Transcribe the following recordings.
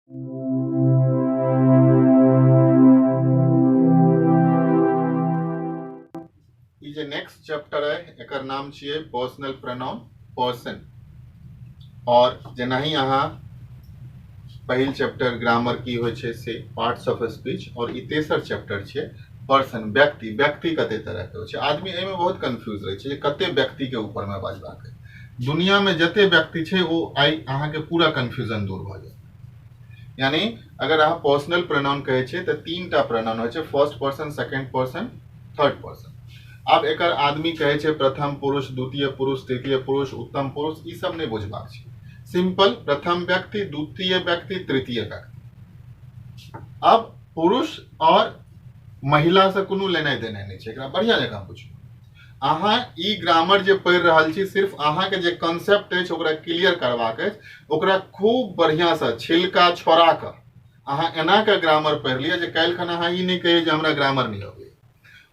ई जे next chapter है एकर नाम छियै पर्सनल प्रोनाउन पर्सन। और जेनाही अहाँ पहिल चैप्टर ग्रामर की होइ छै से पार्ट्स ऑफ स्पीच, और ई तेसर चैप्टर छियै पर्सन, व्यक्ति। व्यक्ति कते तरह के होइ छै, आदमी एहिमे बहुत कंफ्यूज रहै छै जे कते व्यक्ति के ऊपर में बाजबाक है। दुनिया में जते व्यक्ति छै ओ आइ अहाँके पूरा कंफ्यूजन दूर भऽ जायत। यानी अगर अहाँ पर्सनल प्रोनाउन कहै छियै तऽ तीन टा प्रोनाउन होइ छै, first person, second person, third person. आब एकर आदमी कहै छै प्रथम पुरुष, द्वितीय पुरुष, तृतीय पुरुष, उत्तम पुरुष, ई सब नहि बुझबाक छै। सिंपल प्रथम व्यक्ति, द्वितीय व्यक्ति, तृतीय व्यक्ति। अब पुरुष और महिला से कोनो लेनाइ देनाइ नहि छै, एकरा बढ़िया जकाँ बुझू। अहाँ ई ग्रामर जे पढ़ि रहल छी, सिर्फ अहाँके जे कॉन्सेप्ट अछि ओकरा क्लियर करबाक अछि, ओकरा खूब बढ़ियासँ छिलका छोड़ा कऽ अहाँ एना कऽ ग्रामर पढ़ि लिअ जे काल्हि खन अहाँ ई नहि कहियै जे हमरा ग्रामर नहि अबैया।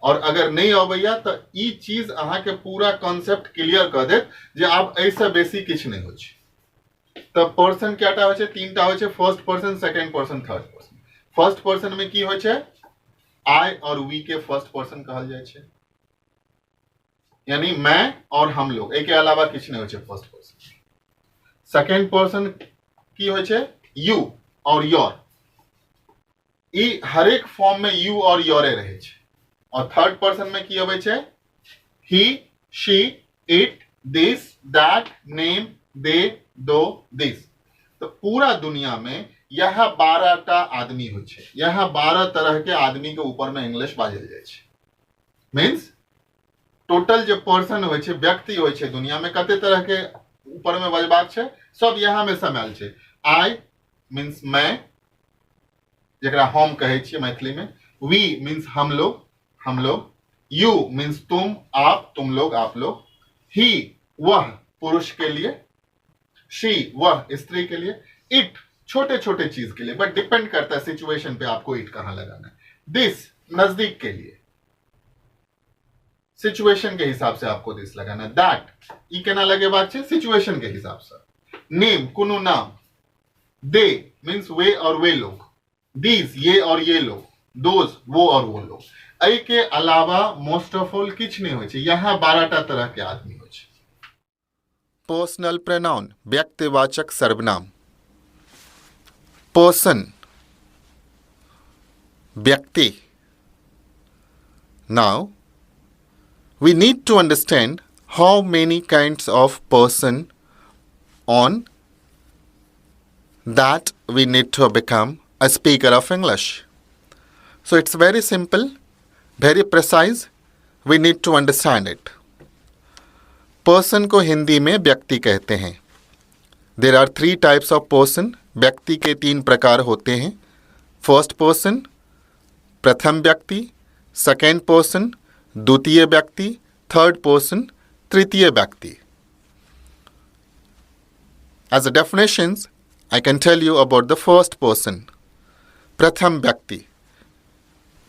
और अगर नहि अबैया तऽ ई चीज अहाँके पूरा कॉन्सेप्ट क्लियर कऽ देत जे आब एहिसँ बेसी किछु नहि होइ छै। तऽ पर्सन कएटा होइ छै? तीन टा होइ छै, first person, second person, third person. First person में की होइ छै? आई और वी के फर्स्ट पर्सन कहल जाइ छै, यानी मैं और हम लोग, एहि के अलावा किछु नहि होइ छै फर्स्ट पर्सन। सेकेंड पर्सन की होइ छै? You और your, ई हरेक फॉर्म में you और योरे रहै छै। और थर्ड पर्सन में की अबै छै? He, she, it, this, that, name, they, दो, दिस। तो पूरा दुनिया में यह 12 टा आदमी होइ छै, यह 12 तरह के आदमी के ऊपर में इंग्लिश बाजल जाइ छै। मीन्स टोटल जे पर्सन होइ छै, व्यक्ति होइ छै दुनिया में, कते तरह के ऊपर में बजबाक छै, सब यहाँ में समायल छै। I means मैं, जकरा हम कहै छियै मैथिली में, we means हम लोग, हम लोग, you means तुम, आप, तुम लोग, आप लोग, ही वह पुरुष के लिए, she वह स्त्री के लिए, it छोटे छोटे चीज के लिए, बट डिपेंड करता है सिचुएशन पे आपको it कहां लगाना है, this नजदीक के लिए, सिचुएशन के हिसाब से आपको this लगाना है, that ई केना लगेबाक छै सिचुएशन के हिसाब से, नेम कोनो नाम, they means वे और वे लोग, these ये और ये लोग, those वो और वो लोग। एहि के अलावा मोस्ट ऑफ ऑल किछु नहि होइ छै। यहाँ 12 टा तरह के आदमी होइ छै। पर्सनल प्रोनाउन व्यक्तिवाचक सर्वनाम। पर्सन व्यक्ति। Now we need to understand how many kinds of person on that we need to become a speaker of English. So it's very simple, very precise, we need to understand it. Person को हिंदी में व्यक्ति कहते हैं। There are 3 types of person. व्यक्ति के 3 प्रकार होते हैं। फर्स्ट पर्सन प्रथम व्यक्ति, सेकेंड पर्सन द्वितीय व्यक्ति, थर्ड पर्सन तृतीय व्यक्ति। As a definitions, I can tell you about the first person. प्रथम व्यक्ति,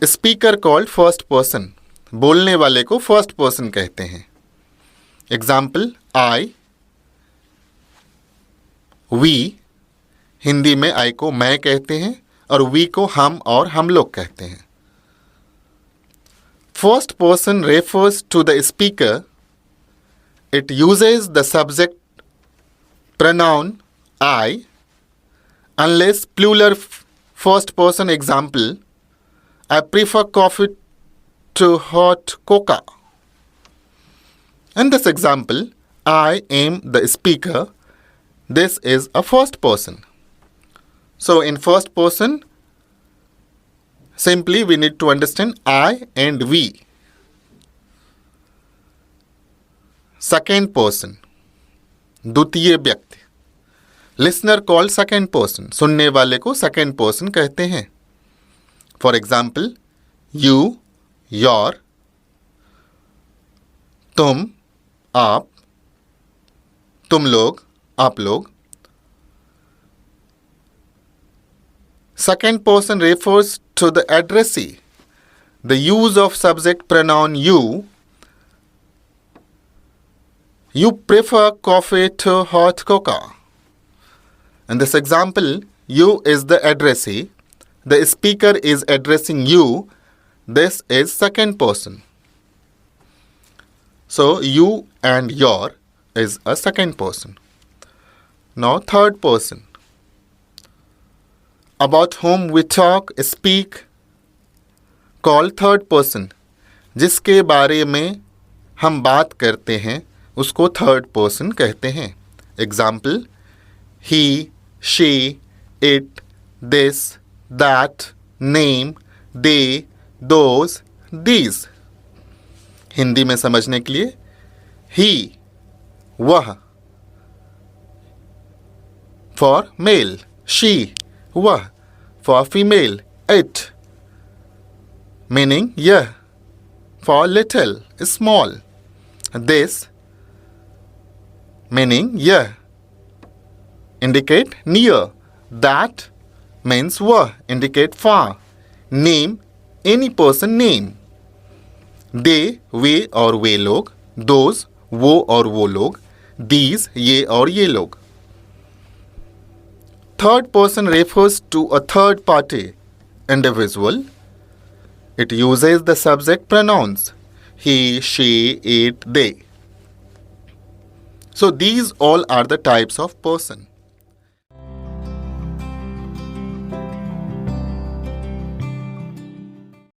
स्पीकर कॉल्ड फर्स्ट पर्सन, बोलने वाले को फर्स्ट पर्सन कहते हैं। एग्जाम्पल I, we, Hindi में आई को मैं कहते हैं और we को हम और हम लोग कहते हैं। First person refers to the speaker. It uses the subject pronoun I unless plural first person. Example, I prefer coffee to hot cocoa. In this example, I am the speaker. This is a first person. So in first person, simply we need to understand I and we. Second person, द्वितीय व्यक्ति। Listener called second person, सुनने वाले को second person कहते हैं। For example, you, your, तुम, आप, तुम लोग, आप लोग। Second person refers to the addressee. The use of subject pronoun you. You prefer coffee to hot cocoa. In this example, You is the addressee. The speaker is addressing you. This is second person. So you and your is a second person. Now third person. About whom we talk, speak, call third person. जिसके बारे में हम बात करते हैं उसको third person कहते हैं. Example, he, she, it, this, that, name, they, those, these. Hindi में समझने के लिए, ही वह, फॉर मेल, she वह, फॉर फीमेल, it meaning यह, for little, small, this meaning यह, indicate near, that means वह, indicate far, name, any person name, they वे और वे लोग, those वो और वो लोग, these ये और ये लोग. Third person refers to a third party individual. It uses the subject pronouns he, she, it, they. So these all are the types of person.